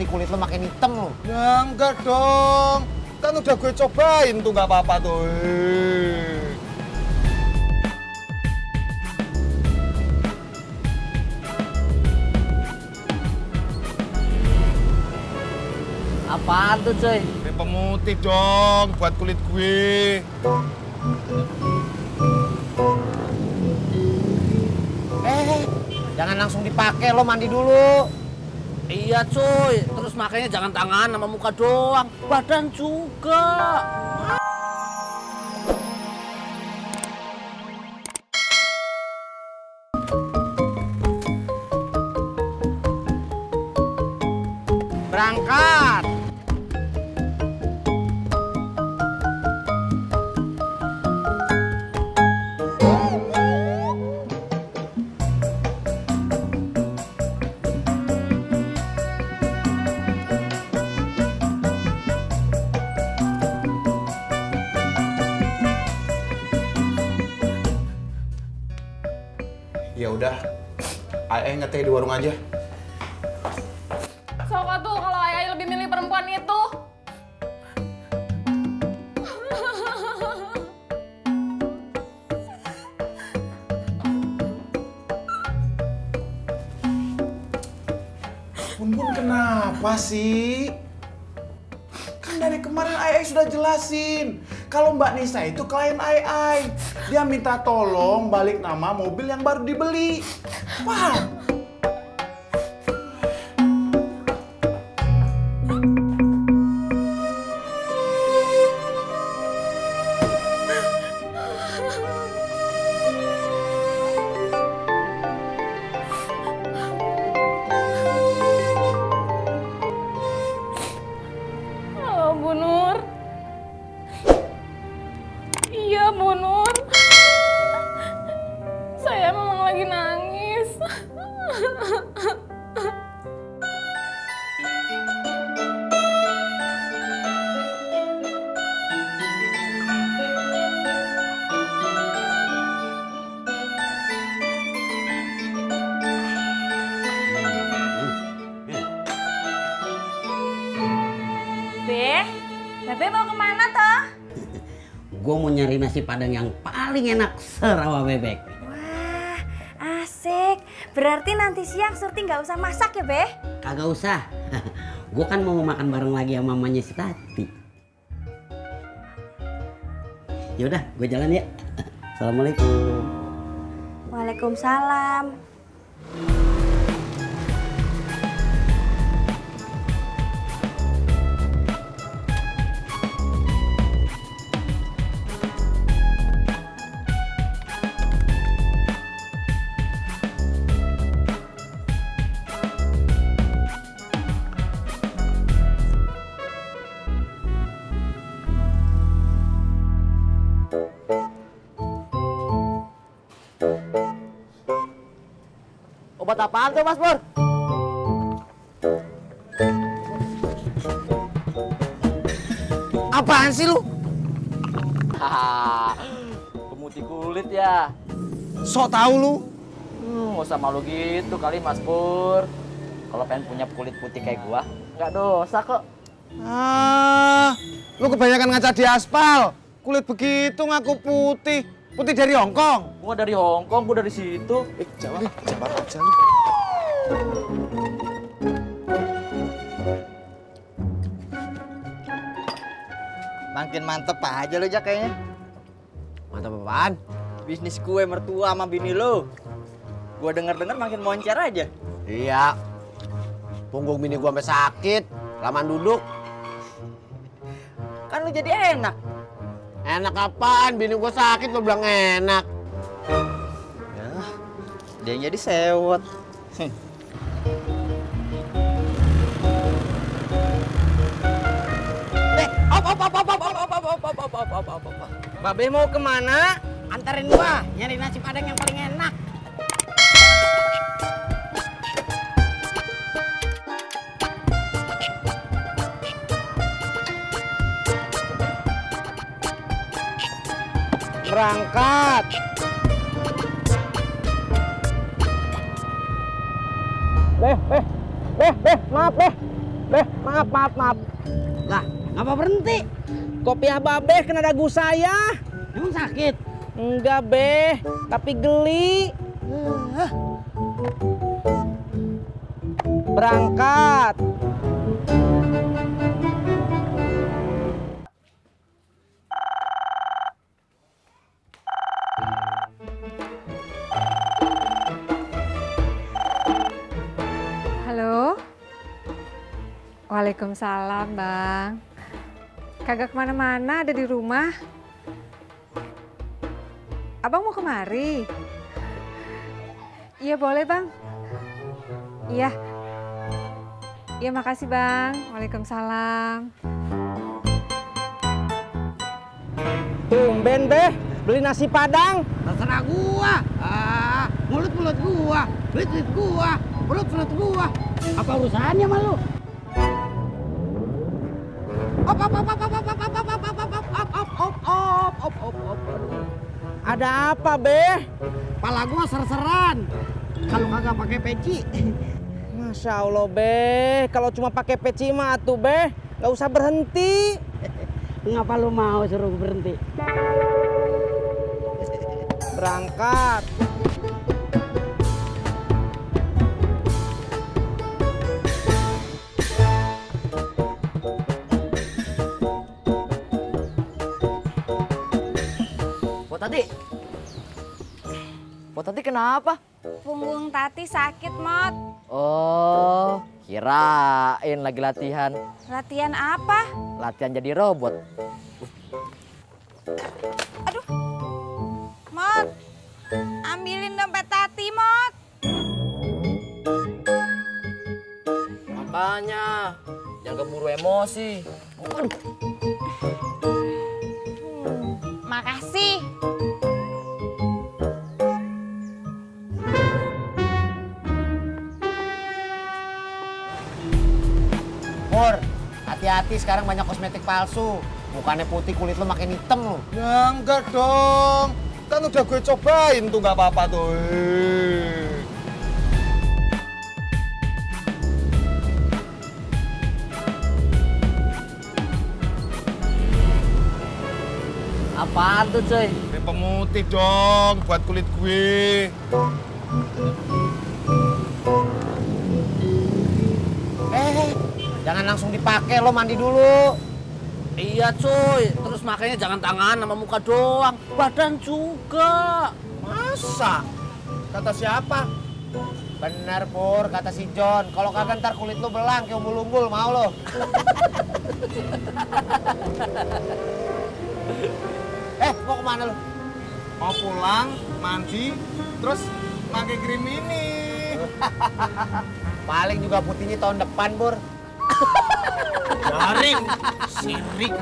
kulit lo makin hitam lo. Ya enggak dong. Kan udah gue cobain tuh nggak apa-apa tuh. Apaan tuh cuy? Ini pemutih dong buat kulit gue. Jangan langsung dipakai, lo mandi dulu. Iya cuy, terus makanya jangan tangan sama muka doang, badan juga. Berangkat. Ya udah, Ayah ngeteh di warung aja. Sok tuh kalau Ayah lebih milih perempuan itu. Bun kenapa sih? Kan dari kemarin Ayah sudah jelasin. Kalau Mbak Nisa itu klien Ayah. Dia minta tolong balik nama mobil yang baru dibeli. Wah. Oh, Bu Nur. Iya, Bu Nur. Saya memang lagi nangis. Bebe mau kemana toh? Gue mau nyari nasi padang yang paling enak serawa bebek. Wah, asik. Berarti nanti siang Surti nggak usah masak ya, Be? Kagak usah. Gue kan mau makan bareng lagi sama mamanya si Tati. Yaudah, gue jalan ya. Assalamualaikum. Waalaikumsalam. Obat apaan tuh, Mas Pur? Apaan sih lu? Pemutih kulit ya. Sok tahu lu. Nggak usah malu gitu kali Mas Pur. Kalau pengen punya kulit putih kayak gua, nggak dosa kok. Lu kebanyakan ngaca di aspal. Kulit begitu ngaku putih. Putih dari Hongkong. Gua dari Hongkong, gua dari situ. Jawab aja lu. Makin mantep aja lo Jak kayaknya. Mantap apaan? Bisnis kue mertua sama bini lo. Gua denger-denger makin moncer aja. Iya. Punggung bini gua sampai sakit. Lamaan duduk. Kan lo jadi enak. Enak apaan? Bini gua sakit lu bilang enak. Ya, dia yang jadi sewot. Babe mau kemana? Anterin gua nyari nasi padang yang paling enak. Berangkat. Maaf, Beh. Beh, maaf. Lah, ngapa berhenti? Kopi Abah Beh kena dagu saya. Emang sakit? Enggak, Beh, tapi geli. Berangkat. Halo. Waalaikumsalam, Bang. Kagak kemana-mana, ada di rumah. Abang mau kemari? Iya boleh, Bang. Iya. Iya makasih, Bang. Waalaikumsalam. Tumben, Beh, beli nasi Padang. Terserah gua. Mulut gua, duit gua, mulut gua. Apa urusannya sama lu? Ada apa, Beh? Pala gua ser-seran. Kalau kagak pakai peci. Masya Allah, Beh. Kalau cuma pakai peci mah atuh, Beh. Nggak usah berhenti. Ngapa lu mau suruh berhenti? Berangkat. Buat Tati kenapa? Punggung Tati sakit, Mot. Oh, kirain lagi latihan. Latihan apa? Latihan jadi robot. Aduh. Mot. Ambilin dompet Tati, Mot. Makanya, jangan keburu emosi. Aduh. Makasih. Pur, hati-hati sekarang banyak kosmetik palsu. Bukannya putih, kulit lo makin hitam lo. Ya enggak dong. Kan udah gue cobain tuh, nggak apa-apa tuh. Apaan tuh, cuy? Ini pemutih dong buat kulit gue. Jangan langsung dipakai, lo mandi dulu. Iya, cuy. Terus makanya jangan tangan sama muka doang. Badan juga. Masa? Kata siapa? Bener, Pur, kata si John. Kalau kagak ntar kulit lo belang kayak umbul-umbul, mau lo. Mau kemana lo? Mau pulang, mandi, terus pakai krim ini. Paling juga putihnya tahun depan, Pur. Garing, sirik.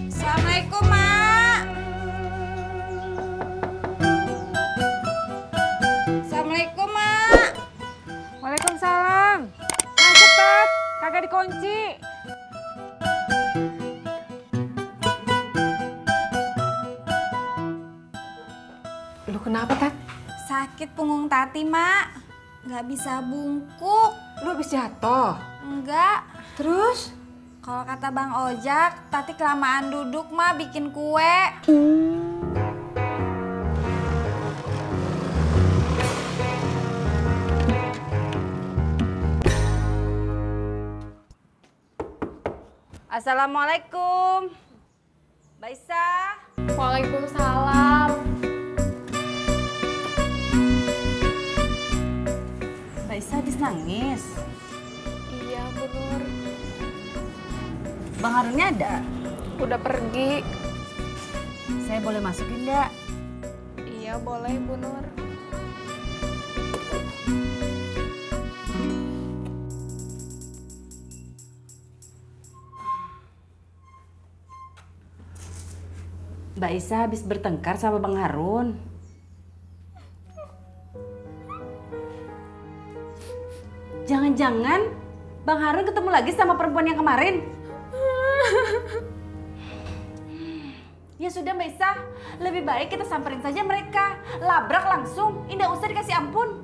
Assalamualaikum, Mak. Assalamualaikum, Mak. Waalaikumsalam. Nah, cepet, kagak dikunci. Lu kenapa, Tat? Sakit punggung Tati, Mak. Nggak bisa bungkuk. Lu habis jatuh? Enggak. Terus? Kalau kata Bang Ojak, Tati kelamaan duduk, Mak, bikin kue. Assalamualaikum. Mbak Isa. Waalaikumsalam. Mbak Isa habis nangis. Iya, Bu Nur. Bang Harunnya ada? Udah pergi. Saya boleh masukin nggak? Iya, boleh, Bu Nur. Mbak Isa habis bertengkar sama Bang Harun. Jangan-jangan Bang Harun ketemu lagi sama perempuan yang kemarin? Ya sudah Mbak Isa, lebih baik kita samperin saja mereka. Labrak langsung, indah usah dikasih ampun.